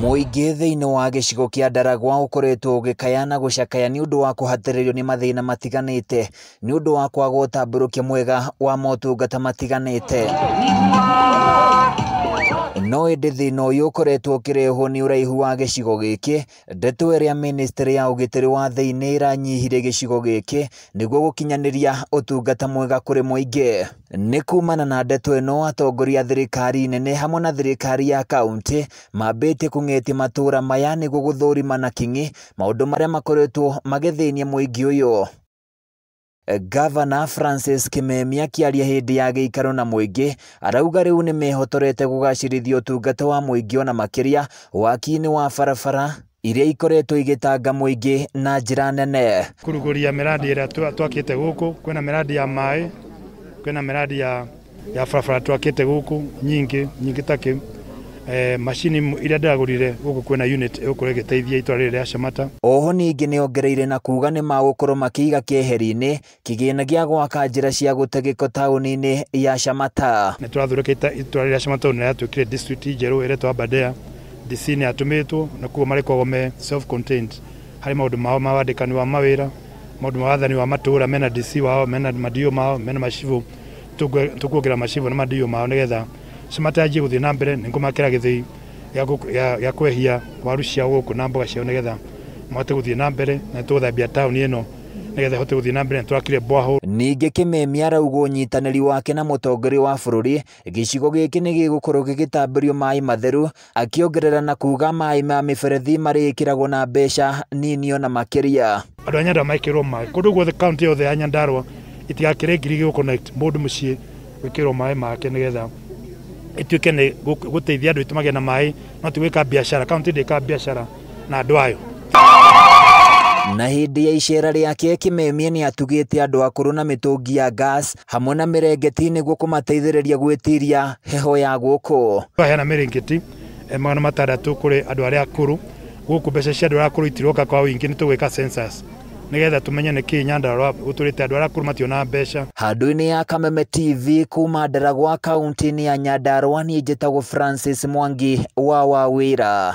Mũingĩ thĩinĩ wa gĩcigo kĩa Ndaragwa ũkoretwo ũgĩkaya na gũcakaya nĩ ũndũ wa kũhatĩrĩrio nĩ mathĩna matiganĩte nĩ ũndũ wa kwaga ũtambũrũkia mwega wa motungata matiganĩte. No ĩndĩ thĩna ũyũ ũkoretwo ũkĩrehwo nĩ ũraihu wa gĩcigo gĩkĩ, ndeto ĩrĩa ministry ya ũgitĩri wa thĩinĩ ĩranyihirie gĩcigo gĩkĩ nĩguo gũkinyanĩria ũtungata mwega kũrĩ mũingĩ. Nĩ kumana na ndeto ĩno atongoria a thirikari nene hamwe na thirikari ya kaunti mambĩtie kũng'etia matũra maya nĩguo gũthũrima na king'i maũndũ marĩa makoretwo magĩthĩnia mũingĩ ũyũ. Gavana Francis Kimemia akĩaria hĩndĩ ya gĩikaro na mũingĩ arauga rĩu nĩ mehotorete kũgacĩrithia ũtungata wa mũingĩ ona makĩria waki-inĩ wa barabara iria ikoretwo igĩtanga mũingĩ na njĩra nene. Kũrugũria mĩradi ĩrĩa twakĩte gũkũ, kwĩna mĩradi ya maĩ, kwĩna mĩradi ya barabara twakĩte gũkũ nyingĩ nyingĩ takĩ macini iria ndĩragũrire gũkũ kwĩna unit ĩgũkorwo ĩgĩteithia itũra rĩrĩ rĩa Shamata. Oho ningĩ nĩongereire na kuga nĩ magũkorwo makĩiga keheri-inĩ kĩgĩna gĩa gwaka njĩra cia gũte gĩko taũni-inĩ ya Shamata. Nĩ tũrathondeka itũra rĩrĩa Shamata nĩ rĩatuĩkire district njerũ ĩretwo Aberdare. DC nĩ atũmĩtwo na koguo marĩkoragwo me self contained harĩ maũndũ mao ma wandĩkani wa mawĩra, maũndũ ma wathani wa matũra, mena DC wao, mena madio mao, mena macibũ. Tũkuongerera macibũ na madio mao nĩgetha Shamata yanjie gũthiĩ na mbere. Nĩ ngũmakĩra gĩthĩi gĩa kwehia waru ciao gũkũ na mboga ciao nĩgetha mahote gũthiĩ na mbere, na tũgũthambia taũni ĩno nĩgetha ĩhote gũthiĩ na mbere. Nĩ tũrakire borehole. Ningĩ Kimemia arauga ũnyitanĩri wake na mũtongoria wa bũrũri gĩcigo gĩkĩ nĩ gĩgũkorwo gĩgĩtambĩrio maĩ matheru, akĩongerera na kuga maĩ ma mĩberethi marĩkĩragwo na mbeca nini ona makĩria. Andũ a Nyandarua mekĩrwo maĩ kũndũ guothe, kaunti yothe ya Nyandarua itigakĩre ngiri gũ connect mũndũ mũciĩ gwĩkĩrwo maĩ make nĩgetha ituĩke nĩ gũteithia andũ aitũ magĩe na maĩ, no ti gwĩka biacara. Kaunti ndĩkaga biacara na andũ ayo. Na hĩndĩ ya icera rĩake Kimemia nĩ atugĩte andũ akũrũ na mĩtũngi ya gas hamwe na mĩrengeti nĩguo kũmateithĩrĩria gwĩtiria heho ya gũkũ. Twaheana mĩrengeti 600 kũrĩ andũ arĩa akũrũ gũkũ. Mbeca cia andũ arĩa akũrũ itiroka kwa ũingĩ, nĩ tũgwĩka census nĩgetha tũmenye nĩkĩ Nyandarua gũtũrĩte andũ arĩa akũrũ mationaga mbeca. Handũ-inĩ ya Kameme TV kuma Ndaragwa kaunti-inĩ ya Nyandarua, niĩ njĩtagwo Francis Mwangi wa Wawĩra.